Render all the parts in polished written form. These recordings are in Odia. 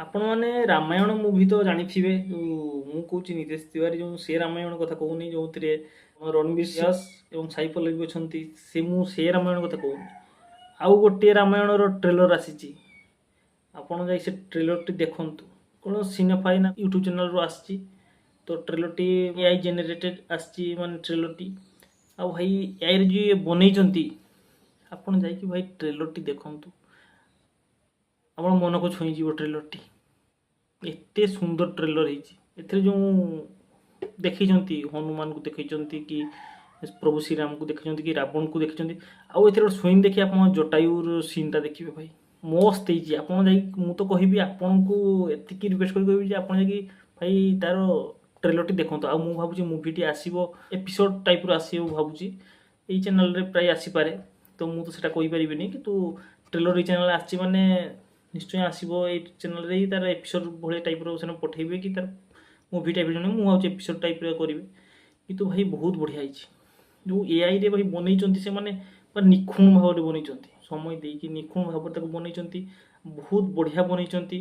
ଆପଣମାନେ ରାମାୟଣ ମୁଭି ତ ଜାଣିଥିବେ। ଯେଉଁ ମୁଁ କହୁଛି ନିତେଶ ତିୱାରୀ ଯେଉଁ ସେ ରାମାୟଣ କଥା କହୁନି, ଯେଉଁଥିରେ ରଣବୀର ଦାସ ଏବଂ ସାଇ ପଲ୍ଲବୀ ଅଛନ୍ତି। ସେ ମୁଁ ସେ ରାମାୟଣ କଥା କହୁନି। ଆଉ ଗୋଟିଏ ରାମାୟଣର ଟ୍ରେଲର ଆସିଛି। ଆପଣ ଯାଇ ସେ ଟ୍ରେଲରଟି ଦେଖନ୍ତୁ। କ'ଣ ସିନେଫାଇ ନା ୟୁଟ୍ୟୁବ୍ ଚ୍ୟାନେଲରୁ ଆସିଛି। ତ ଟ୍ରେଲରଟି ଏଆଇ ଜେନେରେଟେଡ୍ ଆସିଛି, ମାନେ ଟ୍ରେଲରଟି। ଆଉ ଭାଇ, ଏଆଇରେ ଯିଏ ବନେଇଛନ୍ତି, ଆପଣ ଯାଇକି ଭାଇ ଟ୍ରେଲରଟି ଦେଖନ୍ତୁ। ଆପଣ ମନକୁ ଛୁଇଁଯିବ ଟ୍ରେଲରଟି। ଏତେ ସୁନ୍ଦର ଟ୍ରେଲର ହେଇଛି। ଏଥିରେ ଯେଉଁ ଦେଖେଇଛନ୍ତି, ହନୁମାନଙ୍କୁ ଦେଖେଇଛନ୍ତି କି ପ୍ରଭୁ ଶ୍ରୀରାମକୁ ଦେଖେଇଛନ୍ତି କି ରାବଣକୁ ଦେଖିଛନ୍ତି। ଆଉ ଏଥିରେ ଗୋଟେ ସିନ୍ ଦେଖି ଆପଣ ଜଟାୟୁର ସିନ୍ଟା ଦେଖିବେ ଭାଇ, ମସ୍ତ ହେଇଛି। ଆପଣ ଯାଇକି, ମୁଁ ତ କହିବି ଆପଣଙ୍କୁ, ଏତିକି ରିକ୍ୱେଷ୍ଟ କରି କହିବି ଯେ ଆପଣ ଯାଇକି ଭାଇ ତାର ଟ୍ରେଲରଟି ଦେଖନ୍ତୁ। ଆଉ ମୁଁ ଭାବୁଛି ମୁଭିଟି ଆସିବ, ଏପିସୋଡ଼ ଟାଇପ୍ର ଆସିବ ଭାବୁଛି। ଏଇ ଚ୍ୟାନେଲରେ ପ୍ରାୟ ଆସିପାରେ। ତ ମୁଁ ତ ସେଇଟା କହିପାରିବିନି, କିନ୍ତୁ ଟ୍ରେଲର ଏଇ ଚ୍ୟାନେଲରେ ଆସିଛି ମାନେ ନିଶ୍ଚୟ ଆସିବ ଏଇ ଚ୍ୟାନେଲରେ ହିଁ। ତାର ଏପିସୋଡ଼ ଭଳିଆ ଟାଇପ୍ର ସେମାନେ ପଠେଇବେ କି ତାର ମୁଭି ଟାଇପ୍ର ଜଣେ, ମୁଁ ଭାବୁଛି ଏପିସୋଡ଼ ଟାଇପ୍ର କରିବେ। କିନ୍ତୁ ଭାଇ, ବହୁତ ବଢ଼ିଆ ହେଇଛି। ଯେଉଁ ଏଆଇରେ ଭାଇ ବନେଇଛନ୍ତି ସେମାନେ, ପୁରା ନିଖୁଣ ଭାବରେ ବନେଇଛନ୍ତି। ସମୟ ଦେଇକି ନିଖୁଣ ଭାବରେ ତାକୁ ବନେଇଛନ୍ତି। ବହୁତ ବଢ଼ିଆ ବନେଇଛନ୍ତି।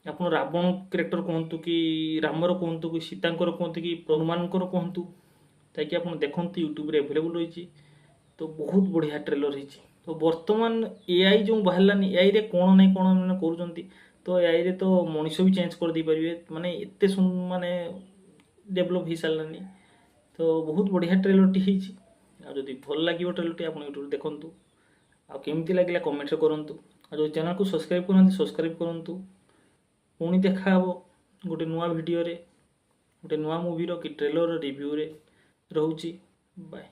ଆପଣ ରାବଣ କ୍ୟାରେକ୍ଟର କୁହନ୍ତୁ କି ରାମର କୁହନ୍ତୁ କି ସୀତାଙ୍କର କୁହନ୍ତୁ କି ହନୁମାନଙ୍କର କୁହନ୍ତୁ, ଯାଇକି ଆପଣ ଦେଖନ୍ତୁ। ୟୁଟ୍ୟୁବରେ ଆଭେଲେବୁଲ୍ ରହିଛି। ତ ବହୁତ ବଢ଼ିଆ ଟ୍ରେଲର ହେଇଛି। ତ ବର୍ତ୍ତମାନ ଏଆଇ ଯେଉଁ ବାହାରିଲାନି, ଏଆଇରେ କ'ଣ ନାହିଁ କ'ଣ ମାନେ କରୁଛନ୍ତି। ତ ଏଆଇରେ ତ ମଣିଷ ବି ଚେଞ୍ଜ କରିଦେଇପାରିବେ। ମାନେ ଏତେ ମାନେ ଡେଭଲପ୍ ହେଇସାରିଲାନି। ତ ବହୁତ ବଢ଼ିଆ ଟ୍ରେଲରଟି ହେଇଛି। ଆଉ ଯଦି ଭଲ ଲାଗିବ ଟ୍ରେଲରଟି, ଆପଣ ୟୁଟ୍ୟୁବରେ ଦେଖନ୍ତୁ। ଆଉ କେମିତି ଲାଗିଲା କମେଣ୍ଟରେ କରନ୍ତୁ। ଆଉ ଯଦି ଚ୍ୟାନେଲକୁ ସବସ୍କ୍ରାଇବ୍ କରନ୍ତି, ସବସ୍କ୍ରାଇବ୍ କରନ୍ତୁ। ପୁଣି ଦେଖା ହେବ ଗୋଟେ ନୂଆ ଭିଡ଼ିଓରେ, ଗୋଟେ ନୂଆ ମୁଭିର କି ଟ୍ରେଲର ରିଭ୍ୟୁରେ। ରହୁଛି, ବାଏ।